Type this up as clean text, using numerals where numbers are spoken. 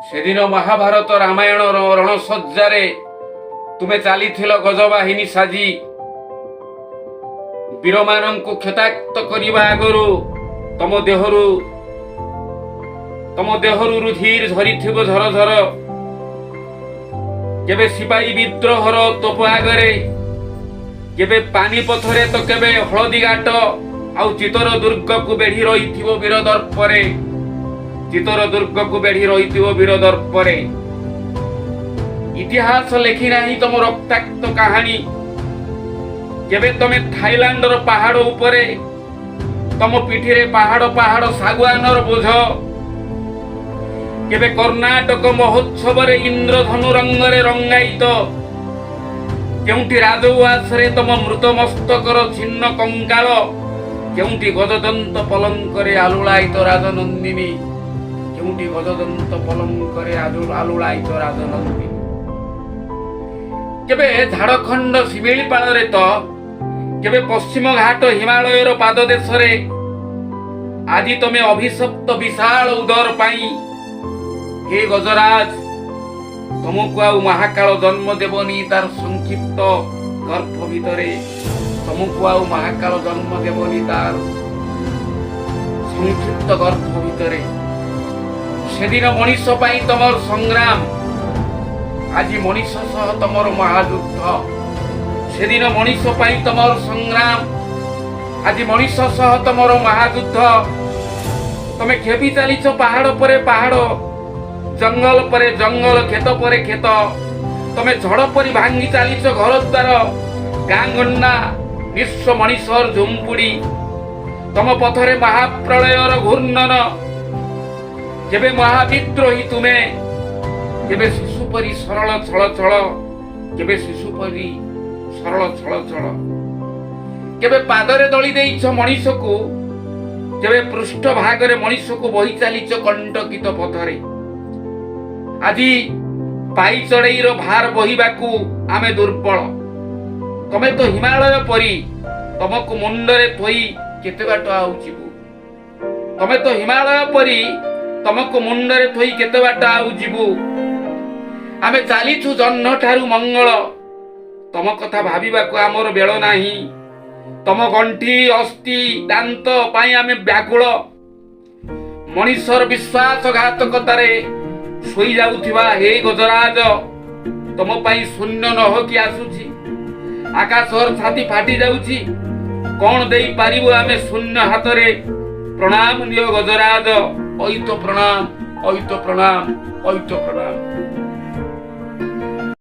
ସେଦିନ ମହାଭାରତ ରାମାୟଣର ରଣସଜ୍ଜାରେ ତୁମେ ଚାଲିଥିଲ ଗଜବାହିନୀ ସାଜି। ବୀରମାନଙ୍କୁ କ୍ଷତାକ୍ତ କରିବା ଆଗରୁ ତମ ଦେହରୁ ରୁଧିର ଝରିଥିବ ଝର ଝର। କେବେ ସିପାହୀ ବିଦ୍ରୋହର ତୋପ ଆଗରେ, କେବେ ପାନିପଥରେ ତ କେବେ ହଳଦୀଘାଟ ଆଉ ଚିତୋର ଦୁର୍ଗକୁ ବେଢି ରହିଥିବ ବୀର ଦର୍ପରେ, ଚିତୋର ଦୁର୍ଗକୁ ବେଢି ରହିଥିବ ବୀର ଦର୍ପରେ। ଇତିହାସ ଲେଖି ନାହିଁ ତମ ରକ୍ତାକ୍ତ କାହାଣୀ। କେବେ ତମେ ଥାଇଲାଣ୍ଡର ପାହାଡ ଉପରେ, ତମ ପିଠିରେ ପାହାଡ ପାହାଡ ଶାଗୁଆନର ବୋଝ। କେବେ କର୍ଣ୍ଣାଟକ ମହୋତ୍ସବରେ ଇନ୍ଦ୍ରଧନୁ ରଙ୍ଗରେ ରଙ୍ଗାୟିତ, କେଉଁଠି ରାଜଉଆସରେ ତମ ମୃତ ମସ୍ତକର ଛିନ୍ନ କଙ୍କାଳ, କେଉଁଠି ଗଜଦନ୍ତ ପଲଙ୍କରେ ଆଲୁଳାୟିତ ରାଜନନ୍ଦିନୀ, କେଉଁଠି ଗଜଦନ୍ତ ପଲଙ୍କରେ ଆଲୁଳାୟିତ ରାଜନନ୍ଦିନୀ। କେବେ ଝାଡ଼ଖଣ୍ଡ ଶିମିଳିପାଳରେ ତ କେବେ ପଶ୍ଚିମ ଘାଟ ହିମାଳୟର ପାଦଦେଶରେ। ଆଜି ତମେ ଅଭିଶପ୍ତ ବିଶାଳ ଉଦର ପାଇଁ, ହେ ଗଜରାଜ, ତମକୁ ଆଉ ମହାକାଳ ଜନ୍ମ ଦେବନି ତାର ସଂକ୍ଷିପ୍ତ ଗର୍ଭ ଭିତରେ। ତମକୁ ଆଉ ମହାକାଳ ଜନ୍ମ ଦେବନି ତାର ସଂକ୍ଷିପ୍ତ ଗର୍ଭ ଭିତରେ। ସେଦିନ ମଣିଷ ପାଇଁ ତମର ସଂଗ୍ରାମ, ଆଜି ମଣିଷ ସହ ତମର ମହାଯୁଦ୍ଧ। ସେଦିନ ମଣିଷ ପାଇଁ ତମର ସଂଗ୍ରାମ, ଆଜି ମଣିଷ ସହ ତମର ମହାଯୁଦ୍ଧ। ତମେ ଖେପି ଚାଲିଛ ପାହାଡ଼ ପରେ ପାହାଡ଼, ଜଙ୍ଗଲ ପରେ ଜଙ୍ଗଲ, କ୍ଷେତ ପରେ କ୍ଷେତ। ତମେ ଝଡ଼ ପରି ଭାଙ୍ଗି ଚାଲିଛ ଘର ଦ୍ୱାର, ଗାଁ ଗଣ୍ଡା, ନିଃସ୍ୱ ମଣିଷର ଝୁମ୍ପୁଡ଼ି। ତମ ପଥରେ ମହାପ୍ରଳୟର ଘୂର୍ଣ୍ଣନ। କେବେ ମହାବିଦ୍ରୋହୀ ତୁମେ, କେବେ ଶିଶୁ ପରି ସରଳ ଛଳ ଛଳ, କେବେ ଶିଶୁ ପରି ସରଳ ଛଳ ଛଳ। କେବେ ପାଦରେ ଦଳି ଦେଇଛ ମଣିଷକୁ, କେବେ ପୃଷ୍ଠ ଭାଗରେ ମଣିଷକୁ ବହି ଚାଲିଛ କଣ୍ଟକିତ ପଥରେ। ଆଜି ପାଇ ଚଢ଼େଇର ଭାର ବହିବାକୁ ଆମେ ଦୁର୍ବଳ। ତମେ ତ ହିମାଳୟ ପରି, ତମକୁ ମୁଣ୍ଡରେ ଥୋଇ କେତେ ବାଟ ଆଉ ଯିବୁ? ତମେ ତ ହିମାଳୟ ପରି, ତମକୁ ମୁଣ୍ଡରେ ଥୋଇ କେତେ ବାଟ ଆଉ ଯିବୁ? ଆମେ ଚାଲିଛୁ ଜହ୍ନ ଠାରୁ ମଙ୍ଗଳ, ତମ କଥା ଭାବିବାକୁ ଆମର ବେଳ ନାହିଁ। ତମ ଗଣ୍ଠି, ଅସ୍ଥି, ଦାନ୍ତ ପାଇଁ ଆମେ ବ୍ୟାକୁଳ। ମଣିଷର ବିଶ୍ୱାସଘାତକତାରେ ଶୋଇଯାଉଥିବା ହେ ଗଜରାଜ, ତମ ପାଇଁ ଶୂନ୍ୟ ନହକି ଆସୁଛି। ଆକାଶର ଛାତି ଫାଟି ଯାଉଛି। କଣ ଦେଇପାରିବୁ ଆମେ ଶୂନ୍ୟ ହାତରେ? ପ୍ରଣାମ ନିଅ ଗଜରାଜ। ଐତ ପ୍ରଣାମ, ଐତ ପ୍ରଣାମ, ଐତ ପ୍ରଣାମ।